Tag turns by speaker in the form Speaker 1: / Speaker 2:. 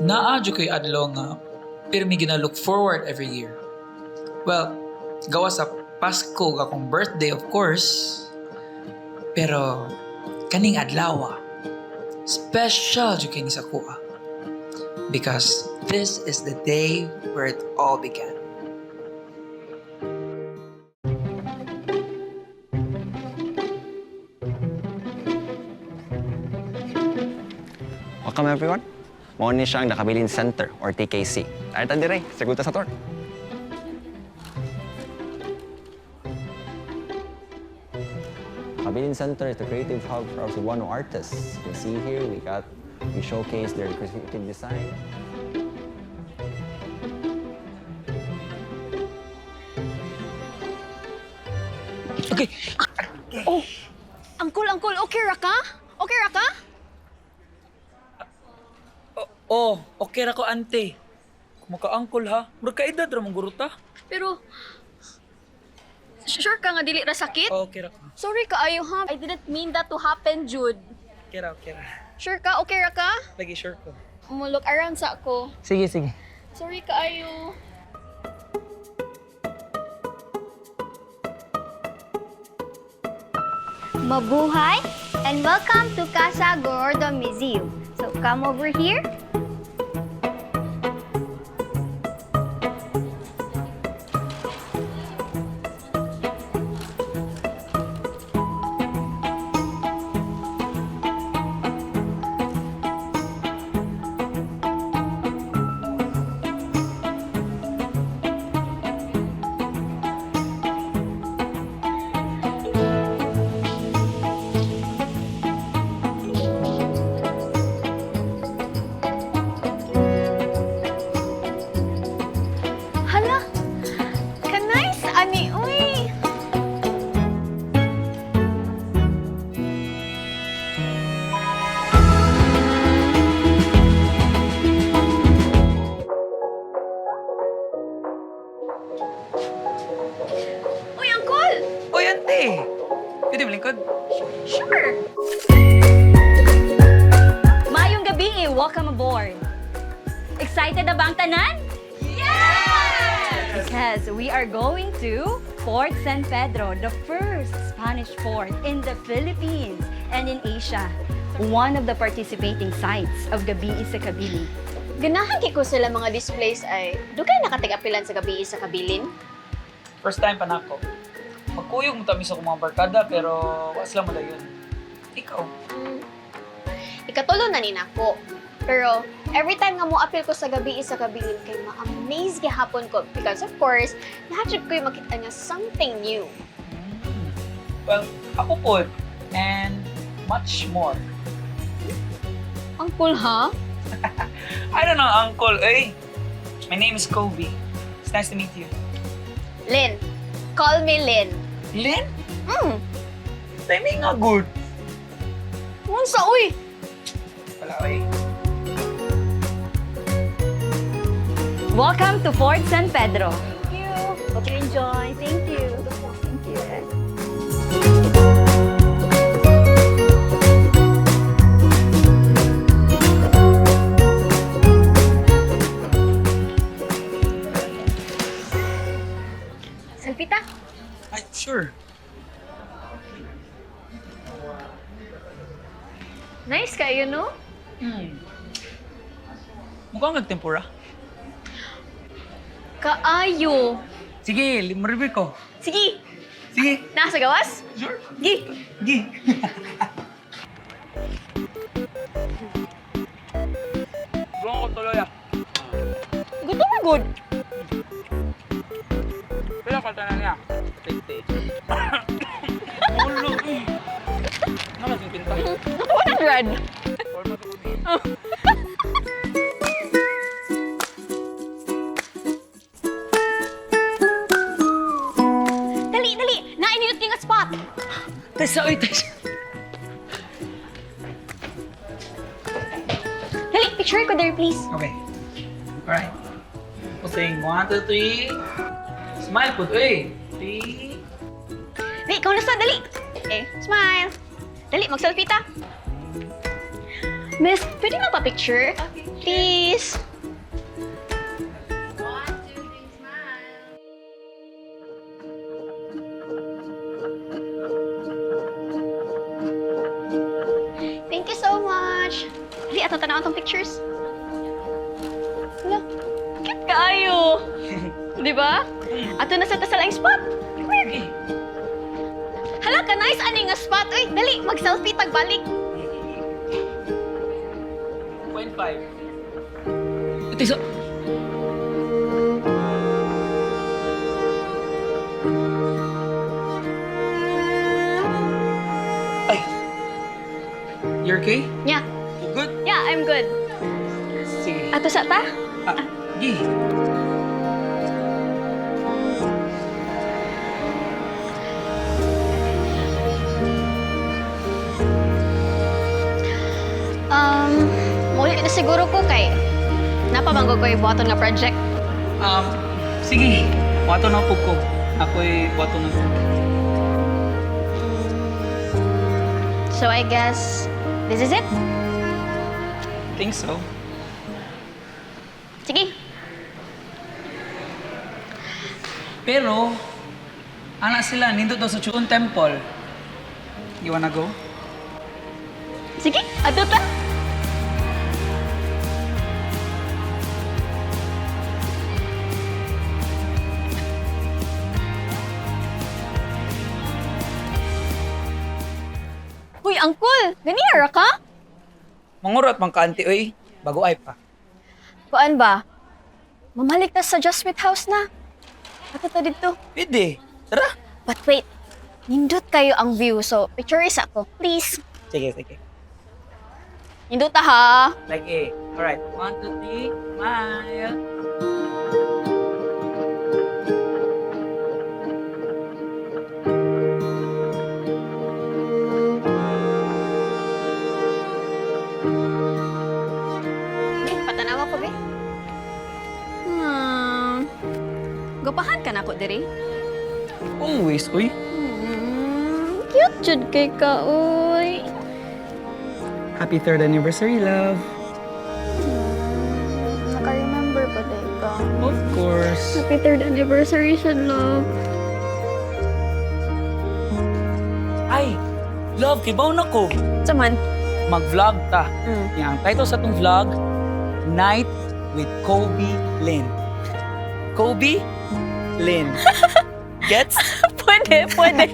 Speaker 1: Naa jud ko'y adlaw nga pirmi gina-look forward every year. Well, gawas sa Pasko ug akong birthday, of course. Pero kaning adlaw, special jud kay ni sa akoa. Because this is the day where it all began.
Speaker 2: Welcome, everyone. Mao ni siyang The Kabilin Center or TKC. Ay ta dire, sagud ta sa tour. Kabilin Center is the creative hub for our Cebuano artists. You can see here we showcase their creative design.
Speaker 1: Okay.
Speaker 3: Oh! Uncle, uncle, okay ra ka? Okay ra ka?
Speaker 1: Oh, okay ra ko, ante. Kumaka-angkol ha. Murag kaedad ra mong guro ta.
Speaker 3: Pero, sure ka nga dili ra sakit?
Speaker 1: Oh, okay ra ko.
Speaker 3: Sorry kaayo ha. I didn't mean that to happen, Jude.
Speaker 1: Okay ra, okay ra.
Speaker 3: Sure ka? Okay ra ka?
Speaker 1: Lagi sure ko.
Speaker 3: Mo look around sa ako.
Speaker 1: Sige, sige.
Speaker 3: Sorry kaayo.
Speaker 4: Mabuhay and welcome to Casa Gorordo Museum. So come over here.
Speaker 3: Hala! Ka-nice, ani, uy! Uy, Uncle!
Speaker 1: Oy, ante! Pwede ba lingkod?
Speaker 3: Sure!
Speaker 5: Maayong gabi, welcome aboard. Excited na ba ang tanan? Yes! Because we are going to Fort San Pedro, the first Spanish fort in the Philippines and in Asia. One of the participating sites of Gabii sa Kabilin.
Speaker 3: Ganahan kay ko sila mga displays ay dugay nakatig-apilan sa Gabii sa Kabilin.
Speaker 1: First time pa nako. Magkuyog mo tamis ako mga barkada pero wa sila mo dayon. Ikaw.
Speaker 3: Ikatulo na ni nako. Pero every time nga mo apil ko sa Gabii sa Kabilin kay ma-amaze gihapon ko because, of course, lahat jud ko'y makita nga something new.
Speaker 1: Well, ako po. And much more.
Speaker 3: Uncle, ha?
Speaker 1: I don't know, uncle. Hey, my name is Kobe. It's nice to meet you.
Speaker 3: Lynn. Call me Lynn.
Speaker 1: Lynn? Timing nga good.
Speaker 3: Unsa uy?
Speaker 1: Wala, oy.
Speaker 5: Welcome to Fort San Pedro.
Speaker 3: Thank you.
Speaker 5: Hope you enjoy. Thank you. Thank you.
Speaker 3: Selfie ta.
Speaker 1: Ay, sure.
Speaker 3: Nice kayo, no?
Speaker 1: Mukhang nagtempura.
Speaker 3: Kaayo.
Speaker 1: Sige, review ko.
Speaker 3: Sige,
Speaker 1: Sige.
Speaker 3: nasa gawas?
Speaker 1: Sure.
Speaker 3: Gi.
Speaker 1: Gi. Buong ko tuloy ah.
Speaker 3: Gutom na good.
Speaker 1: Pila ka tanan niya? 50. Ulo eh. Ano kasing pinta?
Speaker 3: 100. Dali, dali. Nainilot nga spot.
Speaker 1: Tessa, oy, Tessa.
Speaker 3: Dali, picture ko there, please.
Speaker 1: Okay. Alright. We'll sing one, two, three. Smile po, oy. Three.
Speaker 3: Dali, ikaw na sa, dali. Eh, smile. Dali, mag-selfie ta. Miss, pwede mo pa-picture? Okay. Please.
Speaker 5: One, two, three, smile.
Speaker 3: Thank you so much. Di, ato tanaw atong pictures. Hala, cute kaayo. Di ba? Ato na sa tasalaing spot. Come here. Hala ka, nice ani nga spot. Uy, dali, mag-selfie tagbalik.
Speaker 1: 0.5. Ito isa. Ay! You okay?
Speaker 3: Yeah.
Speaker 1: You good?
Speaker 3: Yeah, I'm good.
Speaker 1: Sige.
Speaker 3: Ato sa ta?
Speaker 1: Ah, gi.
Speaker 3: Muli na siguro ko kay napabanggo ko ibuhaton nga project.
Speaker 1: Sige. Wato na po ko. Ako'y wato na po.
Speaker 3: So I guess this is it.
Speaker 1: Think so.
Speaker 3: Sige.
Speaker 1: Pero, ana sila, nindot daw sa Chun Temple. You wanna go?
Speaker 3: Sige, ato ta. Uy, angkol! Ganira ra ka?
Speaker 1: Mangurot mang kaanti, oy. Bago ay pa.
Speaker 3: Kuan ba? Mamalik ta sa Just Sweet House na. Ato ta dito.
Speaker 1: Pwede. Tara.
Speaker 3: But wait, nindot kayo ang view. So, picture isa ko. Please.
Speaker 1: Sige, sige.
Speaker 3: Nindot ta ha.
Speaker 1: Like A. Alright. One, two, three. Smile.
Speaker 3: Eh, patanawa ko, be.
Speaker 5: Gapahan ka na ko diri.
Speaker 1: Always, uy.
Speaker 3: Cute jud kay ka, uy.
Speaker 1: Happy third anniversary, love.
Speaker 3: Naka-remember pa din ka.
Speaker 1: Of course.
Speaker 3: Happy third anniversary, sad love.
Speaker 1: Ay, love, kibaw na ko.
Speaker 3: Saman?
Speaker 1: Mag-vlog ta. Yang ang title sa tong vlog, Night with Kobe Lynn. Kobe Lynn. Gets?
Speaker 5: Pwede, pwede.